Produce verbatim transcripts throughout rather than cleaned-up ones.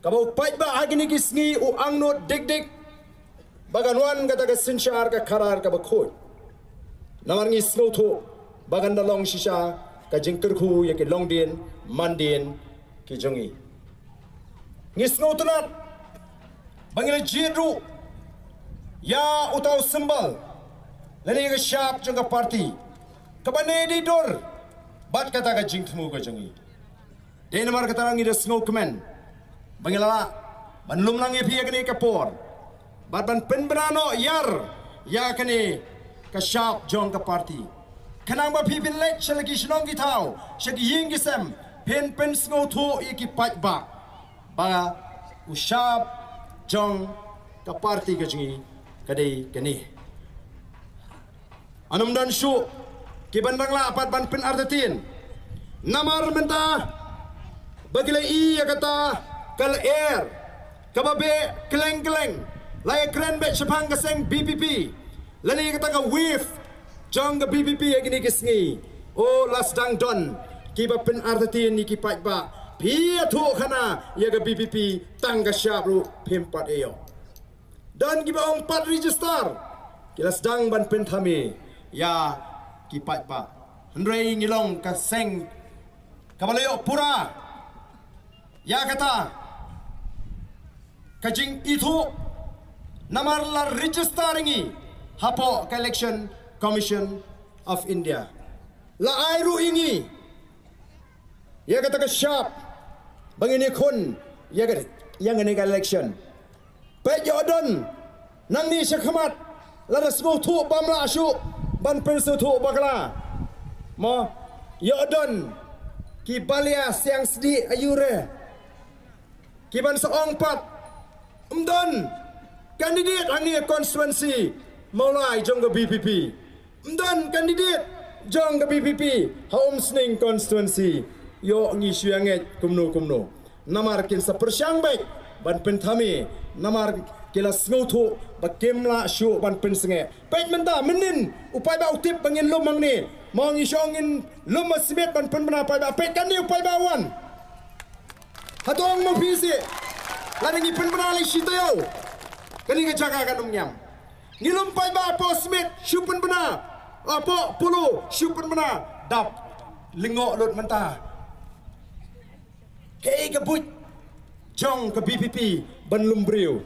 Haba u paidbah ha kine ki sngi u angnud dik dik ba kan wan kata ka synshar ka khadar kaba khuid. Namar ngi sngewthuh ba kan da long shisha ka jingkyrkhu ïa ki longdien mandien ki jong ngi. Ngi sngewtynnat ba ngi la jied ruh ïa uta u symbol lane ka shap jong ka party kaba ne dei dur bad kata ka jingthmu ka jong ngi. Dei namar kata ngi da sngewkmen ba ngi la lah ban lum lang ïa phi ïa kane ka por bad ban pynbna noh ïar ïa kane ka shap jong ka party. Khnang ba phi phin leit sha la ki shnong ki thaw, sha ki ïing ki sem, phin pynsngewthuh ïa ki paidbah ba u shap jong ka party ka jong ngi ka dei kane. Yn ym don shuh ki ban dang lah pat ban pynartatien. Namar mynta ba ki la ïoh ïa kata ka lyer kaba beh kylleng kylleng, la ïakren beit shaphang ka seng B P P lane ïa kata ka wave jong ka B P P ïa kine ki sngi. O, la sdang don kiba pynartatien ïa ki paidbah. Phi ïathuh khana ïa ka B P P tang ka shap ruh phim pat ïoh. Don kiba ong pat register, ki la sdang ban pynthame ïa ki paidbah. Hynrei ngi long ka seng kaba la ïoh pura ïa kata ka jingithuh namar la register ïa ngi hapoh ka Election Commission of India. La ai ruh ïa ngi ïa kata ka shap ba ngin ïakhun ïa ka, ïa kane ka election. Peit, ïoh don nangne shakhmat, lada sngewthuh bym lah shuh ban pynsngewthuh bakla. Mo, ïoh don ki balia siang sdih aiu re ki ban sa ong pat ym don candidate hangne constituency Mawlai jong ka B P P. Ym don candidate jong ka B P P ha Umsning constituency. Ïoh, ngi shu ïa ngeit kumno kumno. Namar kin sa pyrshang beit ban pynthame, namar ki la sngewthuh ba kim lah shuh ban pynsngewthuh. Peit mynta, mynnin u paidbah u tip ba ngin lum hangne. Mo, ngi shu ong ngin lum ha Smit ban pynbna paidbah. Peit kane u paidbah wan. Hato ong mo phi seh lada ngi pynbna lei shi taïew, kane ka jaka kan ym ñiam. Ngi lum paidbah hapoh Smit shu pynbna, hapoh Polo shu pynbna, dap lyngngoh lut mynta. Kaei ka buit jong ka B P P ban lum briew?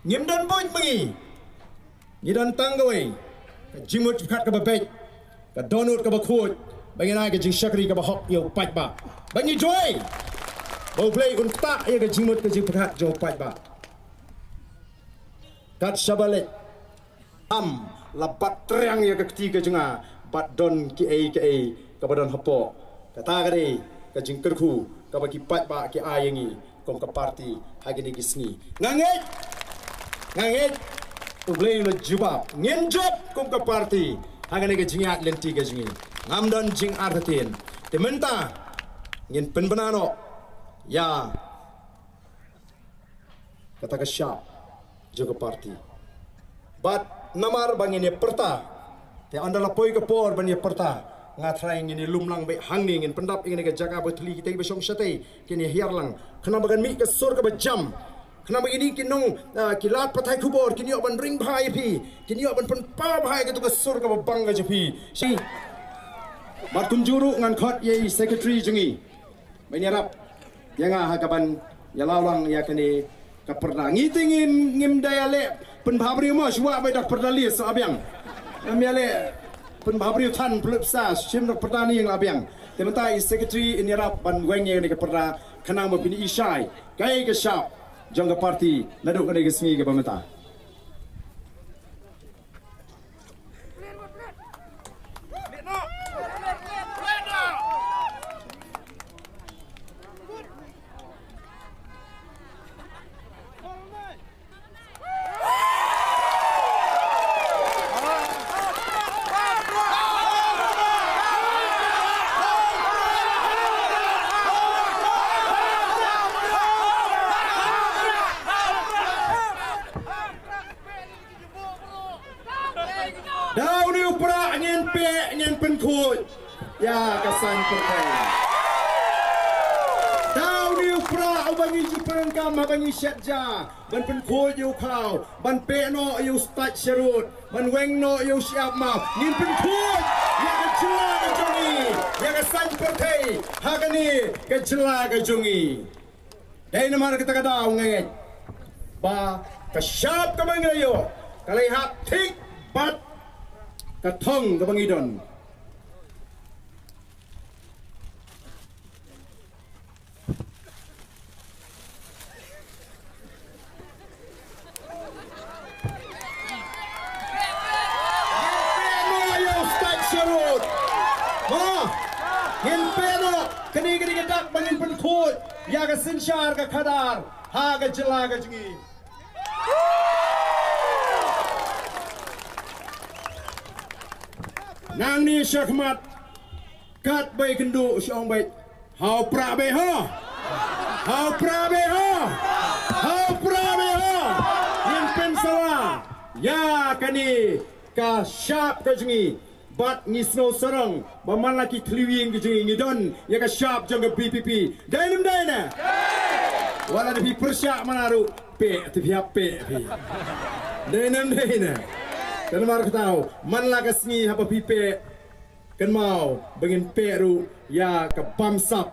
Ngim don buit ma ngi. Ngi don tang kawei ka jingmut jingpyrkhat kaba beit, ka dohnud kaba khuid, ba ngin ai ka jingshakri kaba hok ïa u paidbah. Ba ngi duwai ba U Blei un ktah ïa ka jingmut ka jingpyrkhat jong u paidbah. Kat shaba leit, am, la bat triang ïa ka kti ka jong nga bad don kiei kiei kaba don hapoh. Kata ka dei ka jingkyrkhu kaba ki paidbah ki ai ïa ngi kum ka party ha kine ki sngi. Nga ngeit, nga ngeit U Blei u la jubab, ngin jop kum ka party ha kane ka jingïaid lynti ka jong ngi. Ngam don jingartatien. Te mynta ngin pynbna noh ïa kata ka shap jong ka party. Bad namar ba ngin ïa pyrta, te ynda la poi ka por ban ïa pyrta, nga tharai ngin ïa lum lang beit hangne, ngin pyndap ïa kane ka jaka ba thli, kitei ba shong shatei kin ïa hiar lang, khnang ba kan mih ka sur kaba jam, khnang ba kine ki nong, ah, ki lad pathai khubor kin ïoh ban ring bha ïa phi, kin ïoh ban pynpaw bha ïa kato ka sur kaba bang ka jong phi. Shi. Bad kumjuh ruh ngan khot ïa i secretary jong ngi ban ïarap ïa nga ha kaban ïa law lang ïa kane ka pyrda. Ngi te ngim, ngim da ïaleh pynbha briew mo, shuwa ba dak pyrda list, so abiang. Ngim ïaleh pynbha briew than pynlut pisa, shim dak pyrda ni ïa nga abiang. Te mynta i secretary in ïarap ban weng ïa kane ka pyrda khnang ba phin i shai kaei ka shap jong ka party naduh kane ka sngi kaba mynta. Da une u prah ngin peh, ngin pynkhuid ïa ka saiñ pyrthei. Da une u Pra uba ngi ju pyrkhat ma ba ngi shet ja ban pynkhuid ïa u khaw, ban peh noh ïa u stait sharud, ban weng noh ïa u shyiap maw. Ngin pynkhuid ïa ka jylla ka jong ngi, ïa ka saiñ pyrthei ha kane ka jylla ka jong ngi. Dei namar kata ka daw nga ngeit ba ka shap kaba ngi la ïoh ka la ïahap thik bad ka thong kaba ngi don. Ngin peh noh ïa u stait sharud. Ha? Ngin peh noh. Kane ka dei ka dak ba ngin pynkhuid ïa ka synshar ka khadar ha ka jylla ka jong ngi. Nangne shakhmat, katba ïakynduh sha ong beit, ha u Prah beit ho. Ha u Prah beit ho. Ha u Prah beit ho. Ngin pynsawa ïa kane ka shap ka jong ngi. Bad ngi sngew sarong ba man la ki thliew ïing ki jong ngi, ngi don ïa ka shap jong ka V P P. Dei ne ym dei ne? Wat la da phi pyrshah man la ruh, peh te phi hap peh phi. Dei ne ym dei ne? Te namar kata, man la ka sngi haba phi peh, kynmaw ba ngin peh ruh ïa ka bamsap.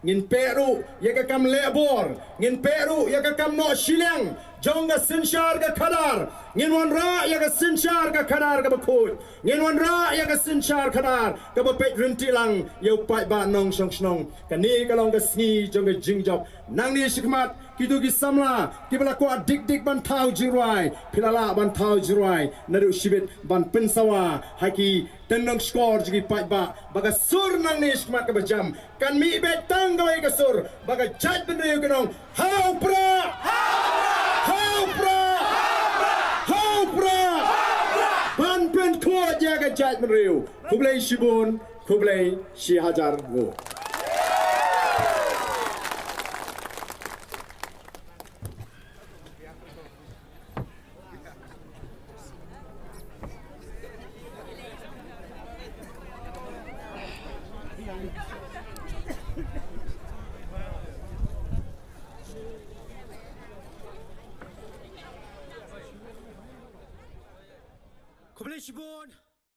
Ngin peh ruh ïa ka kam leh bor, ngin peh ruh ïa ka kam noh shiliang jong ka synshar ka khadar. Ngin wanrah ïa ka synshar ka khadar kaba khuid. Ngin wanrah ïa ka synshar khadar kaba peit ryntih lang ïa u paidbah nongshong shnong. Kane ka long ka sngi jong ka jingjop. Nangne shakhmat, kito ki samla kiba la kwah dik dik ban thaw jingrwai, phi la lah ban thaw jingrwai naduh shibit ban pynsawa ha ki tyndong shkor jong ki paidbah ba ka sur nangne shakhmat kaba jam kan mih beit tang kawei ka sur, ba ka jaitbynriew kan ong, ha u Prah! Ha u Prah! Ha u Prah! Ban pynkhuid ïa ka jaitbynriew. Khublei shibun, khublei shihajar nguh. Khublei shibun.